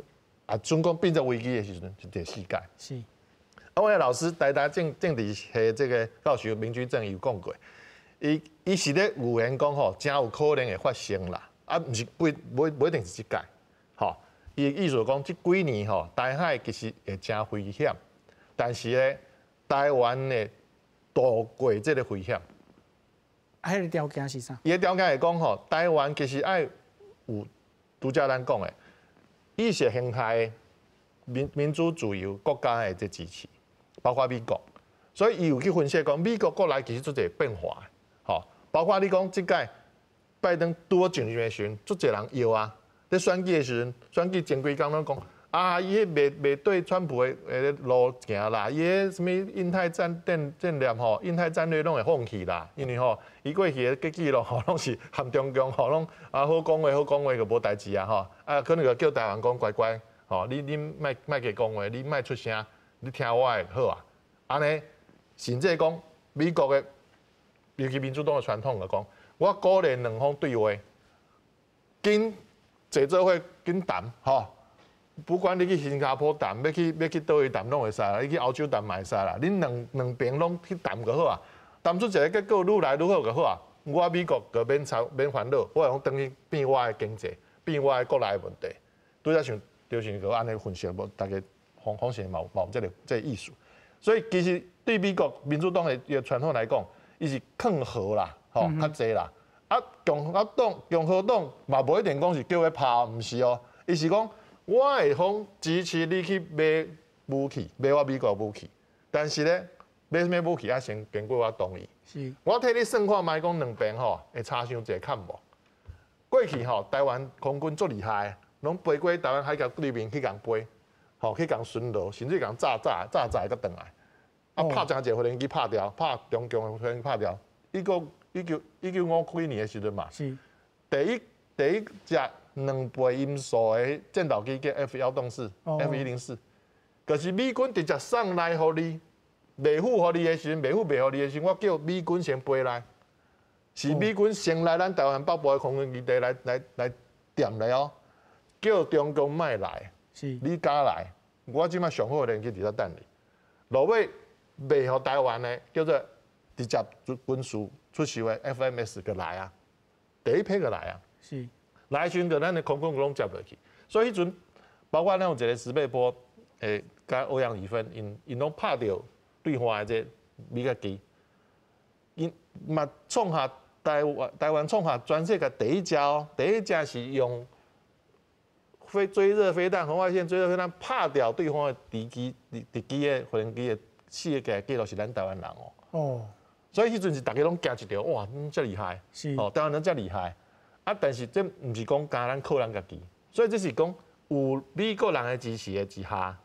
啊，準講變做危機的時陣是第四屆。啊，我的老師台大政治系這個教授明居正有講過，伊是咧預言講吼，誠有可能會發生啦，啊，毋是不不一定是這屆，吼。伊的意思講，這幾年吼，台海其實會誠危險，但是咧，台灣會渡過這個危險。啊，彼個條件是啥？伊的條件是講吼，台灣其實愛有拄才咱講的意識形態民主自由國家的這支持，包括美國，所以伊有去分析講，美國國內其實足濟變化，吼，包括你講這屆拜登拄好上任的時陣，足濟人搖啊。咧選舉的時陣，選舉前幾工攏講，啊，伊彼袂對川普的路行啦，伊彼啥物印太戰略吼，印太戰略攏會放棄啦，因為吼，伊過去的記錄吼，攏是含中共吼，攏啊好講話好講話就無代誌啊吼，啊可能就叫台灣講乖乖，吼，你莫閣講話，你莫出聲，你聽我的好啊，按呢，甚至講美國的，尤其民主黨的傳統來講，我鼓勵兩方對話，緊坐做伙緊談吼。不管你去新加坡談，欲去佗位談攏會使啦，你去歐洲談嘛會使啦。恁兩邊攏去談就好啊，談出一個結果愈來愈好就好啊。我美國就免操免煩惱，我會用轉去變我的經濟，變我的國內的問題。拄才像就是閣按呢分析，無大家方向嘛有這個意思。所以其實對美國民主黨的傳統來講，伊是勸和啦，吼較濟啦。啊，共和黨嘛無一定講是叫伊拍，毋是哦，伊是講我會講支持你去買武器，買我美國武器，但是咧買啥物武器愛先經過我同意。我替你算看覓講兩邊吼會差傷濟較無？過去吼台灣空軍足厲害，攏飛過台灣海峽對面去共飛，吼去共巡邏，甚至共炸炸炸炸閣轉來，啊拍誠濟飛行機拍掉，拍中共的飛行機拍掉。1995幾年的時陣嘛，第一隻2倍音速的戰鬥機叫 F-104，F-104，就是美軍直接送來予你，袂付予你的時陣，袂付賣予你的時陣，我叫美軍先飛來，是美軍先來咱台灣北部的空軍基地來掂來哦，叫中共莫來，你敢來，我這擺上好的戰機佇遮等你，落尾賣予台灣的叫做直接軍事出售的 FMS 就來啊，第一批就來啊，來時陣就咱的空軍攏接落去，所以彼陣包括咱有一個石貝波，佮歐陽以芬，𪜶攏拍著對方的這米格機，𪜶嘛創下台灣創下全世界第一隻哦，第一隻是用飛追熱飛彈、紅外線追熱飛彈拍掉對方的敵機的飛行機的四個記錄是咱台灣人哦。所以彼陣是大家攏驚一條，哇，遮厲害，哦，台灣人遮厲害。啊，但是這毋是講干咱靠咱家己，所以這是講有美國人的支持的之下，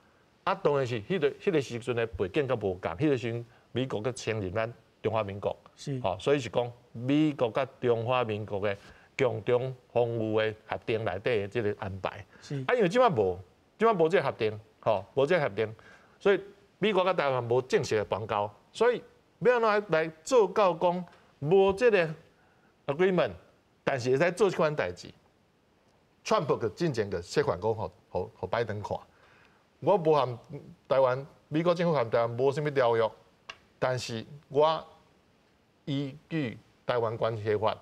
啊，當然是彼個時陣的背景閣無仝，彼個時陣美國閣承認咱中華民國，吼，所以是講美國佮中華民國的共同防禦的協定內底的這個安排。啊，因為這擺無，這擺無這個協定，吼，無這個協定，所以美國佮台灣無正式的邦交，所以欲按怎來做到講無這個 agreement，但是會使做這款代誌。川普就進前就設法講，予拜登看，我無和台灣美國政府和台灣無啥物條約，但是我依據台灣關係法，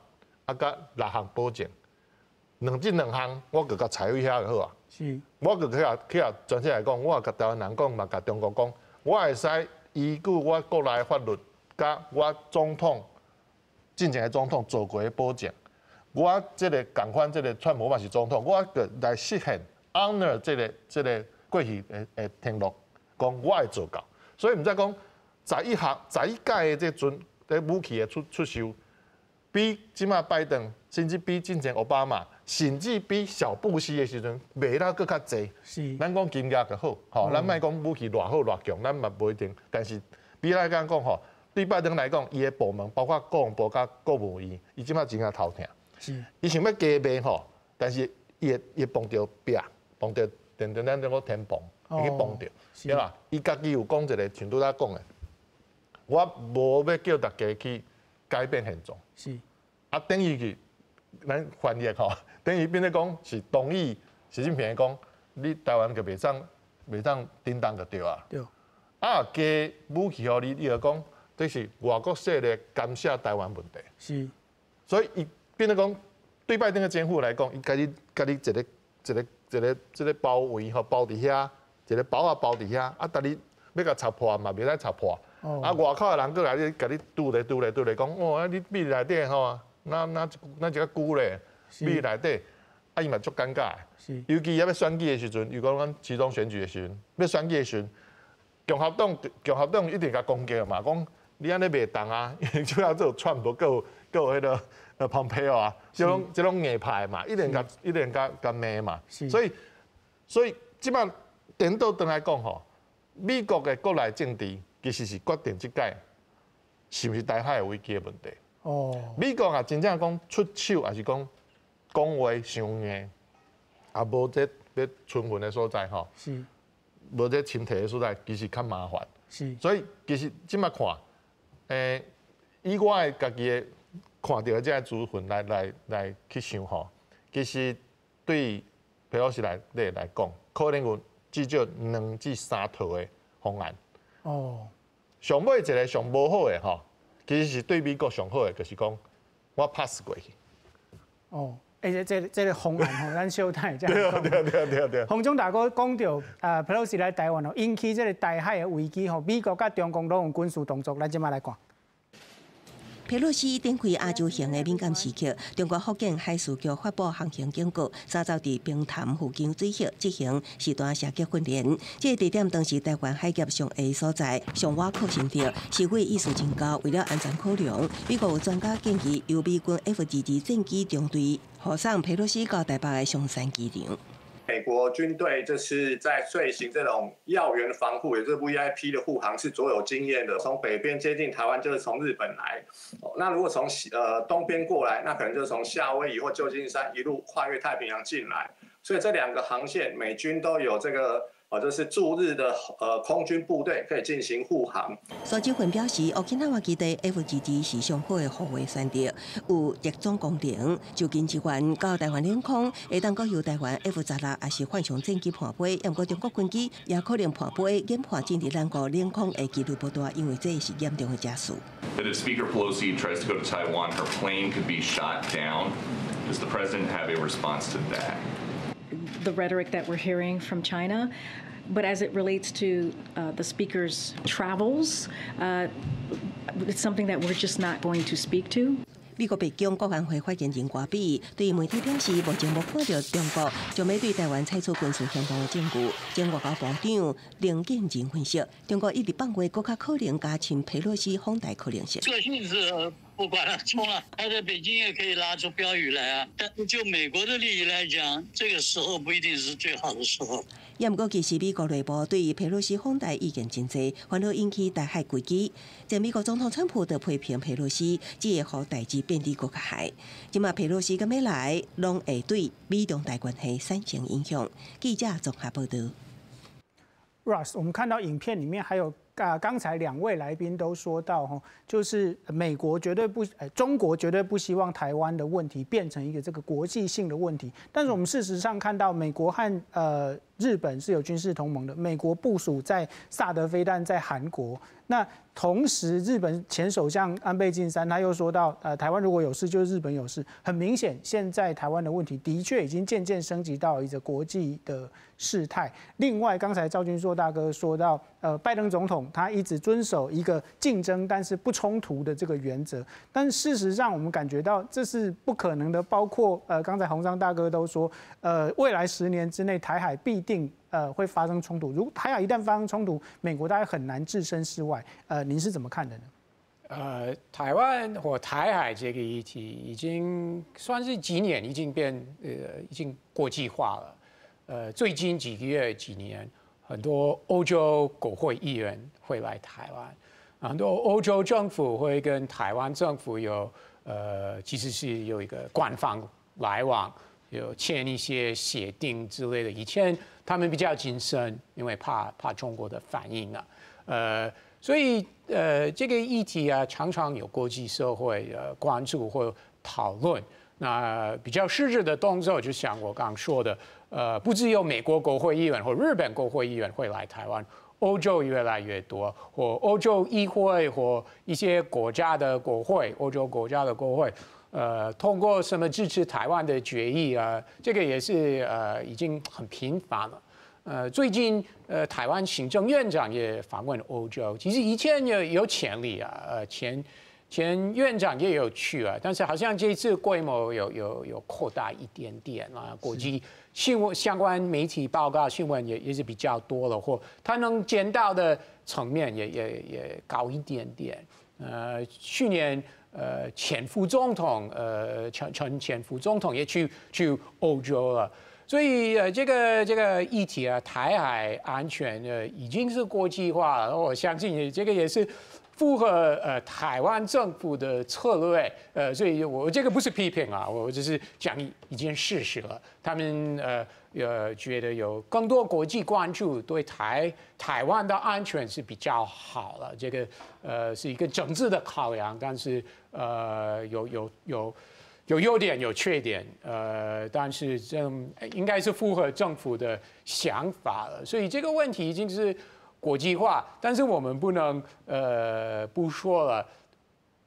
啊，佮六項保證，這兩項我就共裁去遐就好啊。我就去予全世界講，我共台灣人講，嘛共中國講，我會使依據我國內法律，佮我總統進前的總統做過的保證，我這個仝款這個川普嘛是總統，我就來實現 honor 這個過去的承諾，講我會做到。所以毋知講11項11屆的這陣這武器的出售，比這擺拜登，甚至比進前奧巴馬，甚至比小布希的時陣賣得閣較濟。咱講金額就好，吼，咱莫講武器偌好偌強，咱嘛無一定。但是比來講講吼，對拜登來講，伊的部門包括國防部佮國務院，伊這擺真正頭疼。伊想欲加賣吼，但是伊會碰著壁，碰著電電咱這個天棚，會去碰著，對吧？伊家己有講一個，像拄才講的，我無欲叫大家去改變現狀。啊，等於去咱翻譯吼，等於變做講是同意習近平講，你台灣就袂當叮當就對啊。啊，加武器予你，你就講這是外國勢力干涉台灣問題。所以伊變做講，對拜登的政府來講，伊共你一個包圍吼，包佇遐，一個包仔包佇遐，啊，但你欲共插破嘛，袂使插破。啊，外口的人閣來你共你拄咧拄咧拄咧講，哦，啊，你美內底吼，若一個久咧，美內底，啊，伊嘛足尷尬。尤其欲選舉的時陣，如果講期中選舉的時陣，欲選舉的時陣，共和黨一定共攻擊嘛，講你按呢袂當啊，因為主要做川普閣有彼個蓬佩奧啊，這種硬派嘛，一定共罵嘛。所以這擺顛倒轉來講吼，美國的國內政治其實是決定這屆是毋是台海危機的問題。美國啊，真正講出手，抑是講講話傷硬，也無這欲存魂的所在吼。無這侵退的所在，其實較麻煩。所以其實這擺看，以我的家己的看著的這个資訊來去想吼，其實對佩洛西來講，可能有至少兩至三套的方案。上尾一個上無好的吼，其實是對美國上好的，就是講我 pass 過去。哦，欸，這個方案吼，咱小等下再講。對對對對。洪忠大哥講著，佩洛西來台灣哦，引起這個台海的危機吼，美國佮中共攏有軍事動作，咱這馬來看。佩洛西展開亞洲行的敏感時刻，中國福建海事局發布航行警告，三晝佇平潭附近水域進行實彈射擊訓練。這個地點當時台灣海峽上下所在，上倚靠近著，是會意思真高。為了安全考量，美國有專家建議由美軍 F-22戰機中隊護送佩洛西到台北的松山機場。美國軍隊這次在遂行這種要員防護，也就是 VIP 的護航是卓有經驗的。從北邊接近台灣，就是從日本來；那如果從東邊過來，那可能就是從夏威夷或舊金山一路跨越太平洋進來。所以這兩個航線，美軍都有這個就是駐日的空軍部隊可以進行護航。蘇志雲表示，沖繩基地 F-22是上好的護衛選擇，有特種功能，就近支援到台灣領空，會當閣由台灣 F-16抑是浣熊戰機伴飛。毋過中國軍機也可能伴飛，研判進入咱國領空的幾率無大，因為這是嚴重的假事。 That if Speaker Pelosi tries to go to Taiwan, her plane could be shot down. Does the president have a response to that? The rhetoric that we're hearing from China. But as it relates to the speaker's travels, it's something that we're just not going to speak to. 美國白宮國安會發言人戈比對媒體表示，目前無看著中國將欲對台灣採取軍事行動的證據。前外交部長林健仁分析，中國一直放話，閣較可能加深佩洛西訪台可能性。這個性質不管了，衝了，他在北京也可以拉出標語來啊。但是就美國的利益來講，這個時候不一定是最好的時候。也毋過，其實美國內部對於佩洛西訪台意見真濟，煩惱引起台海危機。前美國總統川普就批評佩洛西，只會予代誌變得閣較害。這馬佩洛西敢欲來，攏會對美中台關係產生影響。記者綜合報道。 Ross，我們看到影片裡面還有啊，剛才兩位來賓都說到哈，就是美國絕對不，中國絕對不希望台灣的問題變成一個這個國際性的問題。但是我們事實上看到，美國和日本是有軍事同盟的，美國部署在薩德飛彈在韓國。那同時，日本前首相安倍晉三他又說到，台灣如果有事，就是日本有事。很明顯，現在台灣的問題的確已經漸漸升級到一個國際的事態。另外，剛才趙君碩大哥說到，拜登總統他一直遵守一個競爭但是不衝突的這個原則，但事實上我們感覺到這是不可能的。包括剛才洪章大哥都說，未來10年之內台海必定會發生衝突。如果台海一旦發生衝突，美國大概很難置身事外。您是怎麼看的呢？台灣或台海這個議題已經算是幾年已經變已經國際化了。最近幾個月幾年，很多歐洲國會議員會來台灣，很多歐洲政府會跟台灣政府有其實是有一個官方來往，有簽一些協定之類的。以前他們比較謹慎，因為怕中國的反應啊。所以這個議題啊，常常有國際社會關注或討論。那比較實質的動作，就像我剛剛說的，不只有美國國會議員或日本國會議員會來台灣，歐洲越來越多，或歐洲議會或一些國家的國會，歐洲國家的國會，通過什麼支持台灣的決議啊，這個也是已經很頻繁了。最近台灣行政院長也訪問歐洲，其實以前有前例啊，前院長也有去啊，但是好像這次規模有擴大一點點啊，國際新聞相關媒體報告新聞也是比較多了，或他能見到的層面也高一點點。去年前副總統陳前副總統也去歐洲了。所以這個議題啊，台海安全已經是國際化了。我相信這個也是符合台湾政府的策略，所以我这个不是批评啊，我只是讲一件事实了。他们觉得有更多国际关注，对台湾的安全是比较好了。这个是一个政治的考量，但是有优点有缺点，但是这应该是符合政府的想法了，所以这个问题已经是国际化，但是我们不能不说了。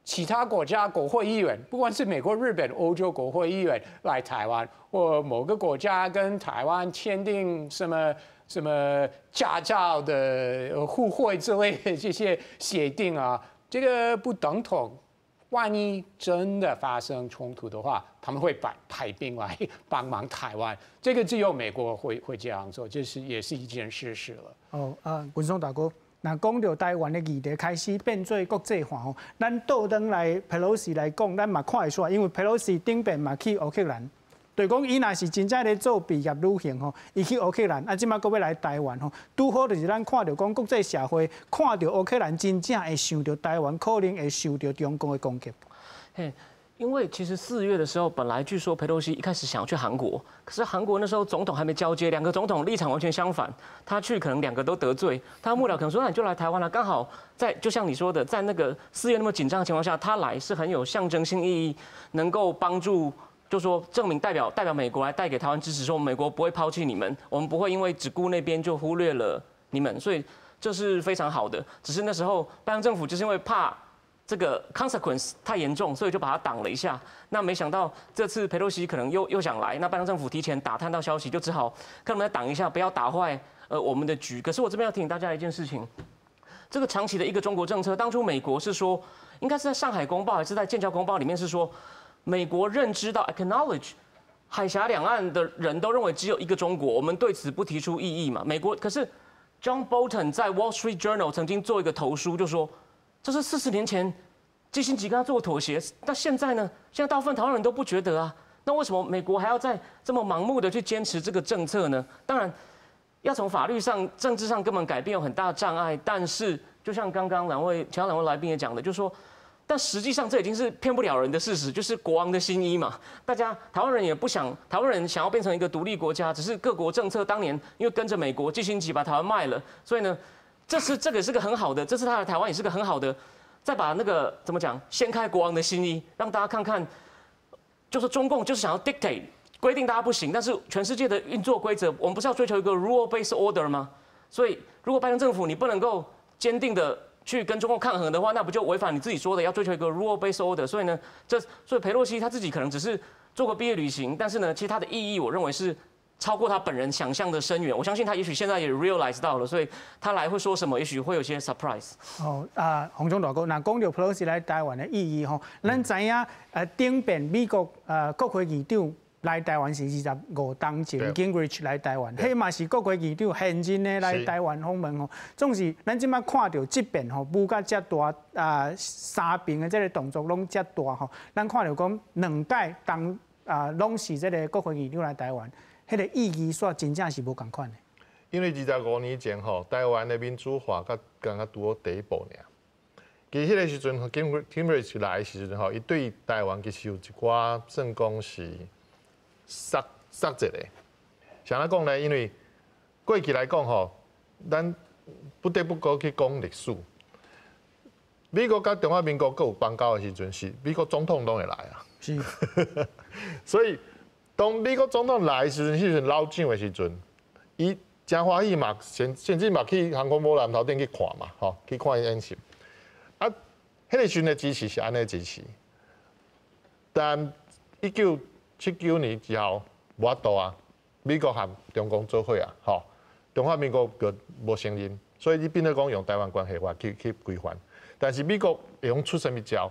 其他国家国会议员，不管是美国、日本、欧洲国会议员来台湾，或某个国家跟台湾签订什么什么驾照的互惠之类的这些协定啊，这个不等同。万一真的发生冲突的话，他们会派兵来帮忙台湾。这个只有美国会这样做，这是也是一件事实了。哦啊，文松大哥，若讲著台湾的议题开始变做国际化吼，咱倒轉來佩洛西來講，咱嘛看會出來，因為佩洛西頂擺嘛去烏克蘭，就是講伊若是真正咧做畢業旅行吼，伊去烏克蘭，啊，這擺閣欲來台灣吼，拄好就是咱看著講國際社會看著烏克蘭真正會受著台灣可能會受著中共的攻擊。嘿，因為其實4月的時候，本來據說佩洛西一開始想要去韓國，可是韓國那時候總統還沒交接，兩個總統立場完全相反，他去可能兩個都得罪，他幕僚可能說，那你就來台灣了，剛好在就像你說的，在那個4月那麼緊張的情況下，他來是很有象徵性意義，能夠幫助。就說證明代表美國來帶給台灣支持，說美國不會拋棄你們，我們不會因為只顧那邊就忽略了你們，所以這是非常好的。只是那時候拜登政府就是因為怕這個 consequence 太嚴重，所以就把它擋了一下。那沒想到這次佩洛西可能又想來，那拜登政府提前打探到消息，就只好看能不能擋一下，不要打壞我們的局。可是我這邊要提醒大家一件事情，這個長期的一個中國政策，當初美國是說，應該是在上海公報還是在建交公報裡面是說，美國認知到 acknowledge 海峽兩岸的人都認為只有一個中國，我們對此不提出異議嘛。美國可是 John Bolton 在 Wall Street Journal 曾經做一個投書，就說這是40年前基辛格跟他做妥協，那現在呢？現在大部分台灣人都不覺得啊。那為什麼美國還要再這麼盲目的去堅持這個政策呢？當然，要從法律上、政治上根本改變有很大的障礙。但是，就像剛剛兩位其他兩位來賓也講的，就是說，但實際上這已經是騙不了人的事實，就是國王的新衣嘛。大家台灣人也不想，台灣人想要變成一個獨立國家，只是各國政策當年因為跟着美國基辛格把台灣賣了，所以呢，這個是個很好的，這次他來台灣也是個很好的，再把那個怎麼講，掀開國王的新衣，讓大家看看，就是中共就是想要 dictate 規定大家不行，但是全世界的運作規則，我們不是要追求一個 rule based order 嗎？所以如果拜登政府你不能夠堅定的去跟中共抗衡的話，那不就違反你自己說的要追求一個 rule based order？所以呢，所以佩洛西他自己可能只是做個畢業旅行，但是呢，其實他的意義，我認為是超過他本人想象的深遠。我相信他也許現在也 realize 到了，所以他來會說什麼，也許會有些 surprise。哦啊，洪總大哥，若講著佩洛西來台灣的意義吼，咱知影頂擺美國國會議長來台灣是25冬前，Gingrich 來台灣，彼嘛是國會議長現任的來台灣訪問吼。總是咱這擺看著這邊吼，舞甲遮大啊，三邊的這個動作攏遮大吼，咱看著講兩屆當啊，攏是這個國會議長來台灣，彼個意義煞真正是無仝款的。因為25年前吼，台灣的民主化才剛剛拄好第一步爾。其實彼個時陣，Gingrich 來的時陣吼，伊對台灣其實有一寡算講是殺殺一個。啥來講呢？因為過去來講吼，咱不得不閣去講歷史。美國佮中華民國閣有邦交的時陣，是美國總統攏會來啊。所以當美國總統來的時陣，彼陣老蔣的時陣，伊誠歡喜嘛，甚至嘛去航空母艦頭頂去看嘛，吼，去看伊演習。啊，彼個時陣的支持是按呢支持，但1979年之後無法度啊，美國和中共做伙啊，吼，中華民國就無承認，所以你變做講用台灣關係法去規範。但是美國會用出啥物招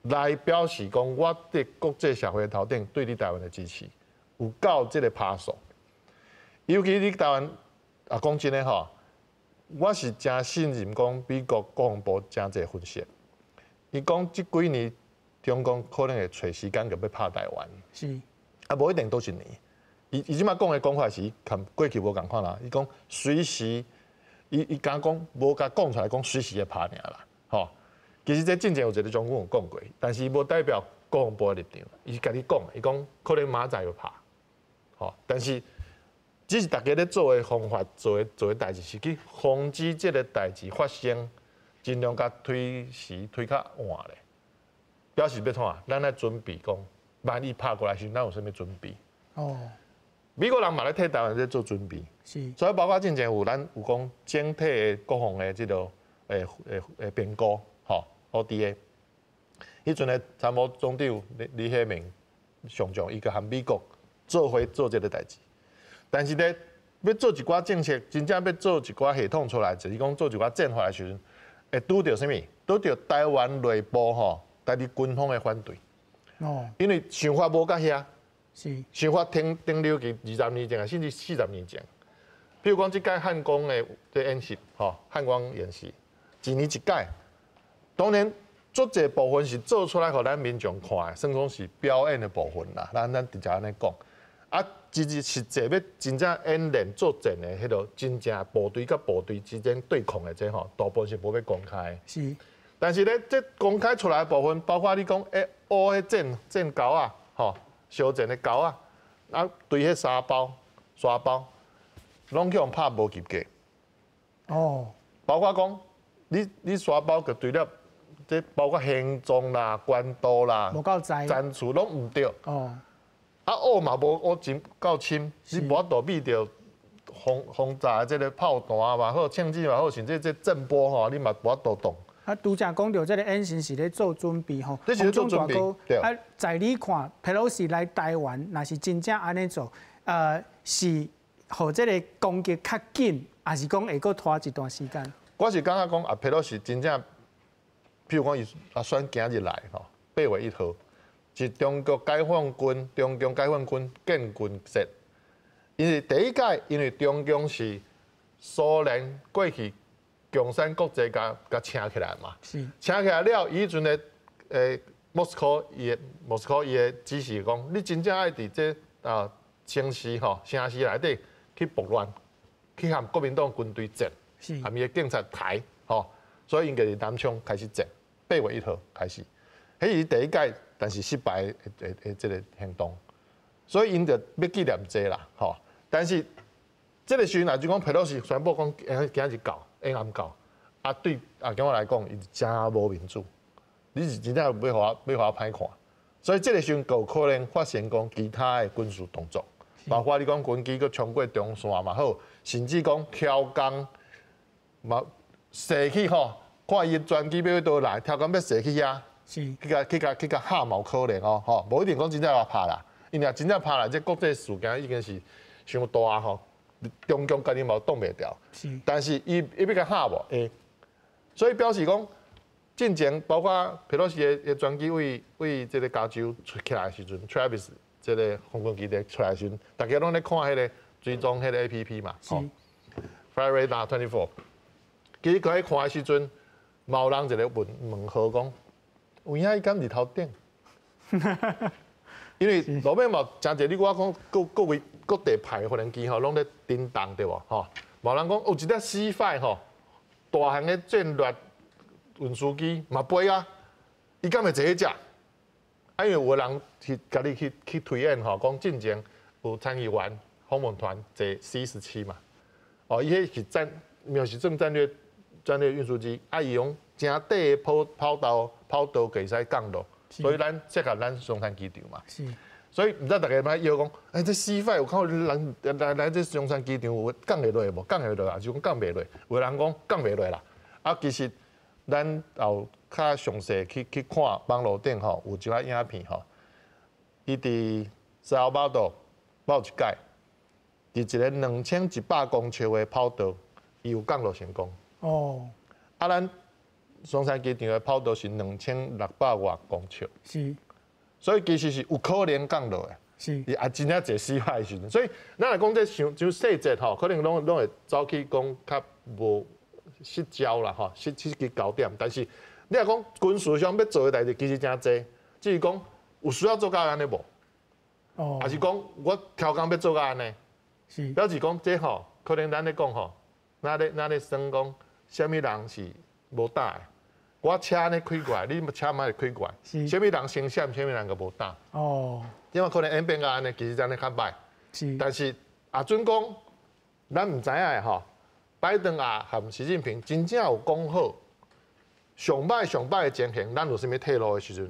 來表示講，我佇國際社會頭頂對你台灣的支持有夠這個拍數。尤其你台灣啊，講真的吼，我是誠信任講美國國防部誠濟分析。伊講這幾年中共可能會揣時間就欲拍台灣。啊，無一定佗一年。伊這擺講的講法是佮過去無仝款啦。伊講隨時，伊敢講無共講出來講隨時會拍爾啦，吼。其实这进前有一个将军有讲过，但是无代表国防部的立场，伊是家己讲的，伊讲可能明仔载就拍，吼，但是只是大家咧做的方法，做的代志是去防止这个代志发生，尽量共推时推较晚咧，表示欲创啥？咱爱准备讲，万一拍过来时，咱有啥物准备？哦，美国人嘛咧替台湾咧做准备，所以包括进前有咱有讲整体的国防的这个评估，吼，ODA。彼阵的参谋总长李李学明上将，伊就和美国做伙做这个代志。但是咧，欲做一寡政策，真正欲做一寡系统出来，就是讲做一寡战法的时阵，会拄著啥物？拄著台湾内部吼，家己军方的反对。因为想法无佮遐，想法停留伫20年前啊，甚至40年前。比如讲，这届汉光的这演习，吼，汉光演习，一年一届，当然，足济部分是做出来予咱民众看的，算讲是表演的部分啦。咱直接按呢讲。啊，其实实际欲真正演练作战的彼个真正部队佮部队之间对抗的这吼，大部分是无欲公开的。但是咧，这公开出来的部分，包括你讲乌彼战壕仔，吼，相战的壕仔，啊，对彼沙包、沙包，拢去予拍无及格。包括讲，你沙包佮对了，这包括形状啦、高度啦、无够在，层次拢毋对。啊，乌嘛无乌真够深，你无法度避著轰炸的这个炮弹嘛好，枪击嘛好，甚至这震波吼，你嘛无法度挡。啊，拄才讲著这个演习是咧做准备吼，这是咧做准备。啊，在你看，佩洛西来台湾，若是真正按呢做，是予这个攻击较紧，抑是讲会阁拖一段时间？我是感觉讲啊，佩洛西真正，譬如讲伊啊选今日来吼，8月1号，是中国解放军、中共解放军建军节。因为第一届，因为中共是苏联过去共产国际共请起来嘛，请起来了，伊彼阵的莫斯科伊的莫斯科伊的指示讲，你真正爱伫这啊城市吼城市内底去暴乱，去和国民党军队战，和伊的警察抬吼，所以𪜶就伫南昌开始战，8月1号开始，彼是第一届，但是失败的这个行动，所以𪜶就欲纪念这啦，吼。但是这个时阵，若就讲佩洛西宣布讲今日到，下暗到，啊对阿强我来讲，伊真无面子，你是真正欲予我歹看，所以这个时阵有可能发生讲其他的军事动作，包括你讲军机阁冲过中线嘛好，甚至讲超工嘛射去吼，看伊专机欲佗来，超工欲射去遐，去共吓嘛有可能哦，吼，无一定讲真正欲拍啦，因为真正拍来，这国际事件已经是伤大吼，中共家己嘛挡袂牢。但是伊欲共吓无？会。所以表示讲，进前包括佩洛西的专机为这个加州出起来的时阵，Travis 这个空军基地出来的时阵，大家拢咧看彼个追踪彼个 APP 嘛，吼，Flightradar 24。其实佢喺看的时阵，嘛有人一个问问号讲，有影伊敢伫头顶？因为路尾嘛诚济，你我讲各各位各地派的无人机吼，拢咧叮当对无？吼，嘛有人讲有一只 C5 吼，大型的战略运输机嘛飞啊，伊敢会坐彼只？啊，因为有的人去家己去推演吼，讲进前有参议员访问团坐 C-17嘛，哦，伊彼是战，毋是算战略运输机，啊，伊用诚短的跑道会使降落，所以咱适合咱松山机场嘛。所以毋知大家欲臆讲，欸，这 C5 有看人来这松山机场有降会落无？降会落啊，就讲降袂落。有人讲降袂落啦。啊，其实咱有较详细去看网路顶吼，有一寡影片吼，伊伫沙尔巴多某一届，伫一个2100公尺的跑道，伊有降落成功。啊，咱松山机场的跑道是2600外公尺。所以其实是有可能降落的。啊，真正坐 C5的时阵，所以咱来讲这伤伤细节吼，可能拢会走去讲较无失焦啦吼，失去焦点。但是你若讲军事上欲做的代志，其实诚济，只是讲有需要做到按呢无？抑是讲我超工欲做到按呢？表示讲这吼，可能咱咧讲吼，咱咧算讲，啥物人是无胆的。我車按呢開過來，你車莫開過來，啥物人先閃，啥物人就無膽。因為可能演變到按呢，其實按呢較䆀。但是啊，準講，咱毋知影的吼，拜登啊和習近平真正有講好，上䆀上䆀的情形，咱有啥物退路的時陣，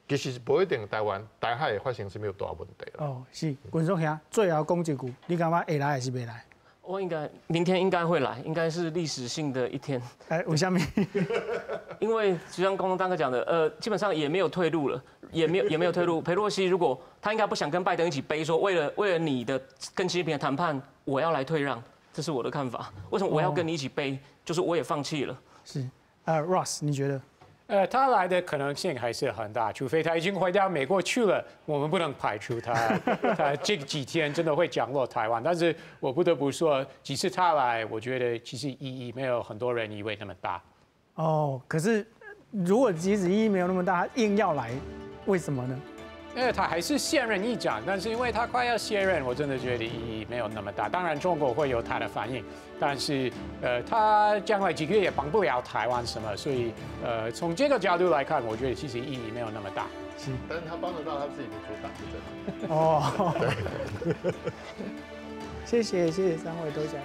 其實無一定台灣台海會發生啥物大問題啦。哦，是，軍叔兄，最後講一句，你感覺會來還是袂來？我應該明天應該會來，應該是歷史性的一天。哎，為啥物？因為就像剛剛大哥講的，基本上也沒有退路了，也沒有退路。裴洛西如果他應該不想跟拜登一起背，說為了你的跟習近平的談判，我要來退讓，這是我的看法。為什麼我要跟你一起背？就是我也放棄了。是，Ross，你覺得？他來的可能性還是很大，除非他已經回到美國去了，我們不能排除他這幾天真的會降落台灣。但是我不得不說，即使他來，我覺得其實意義沒有很多人以為那麼大。哦，可是如果即使意義沒有那麼大，他硬要來，為什麼呢？因為他還是現任議長，但是因為他快要卸任，我真的覺得意義沒有那麼大。當然，中國會有他的反應，但是他將來幾個月也幫不了台灣什麼，所以從這個角度來看，我覺得其實意義沒有那麼大。是，但是他幫得到他自己民主黨，是真的。哦，對。謝謝謝謝三位多謝。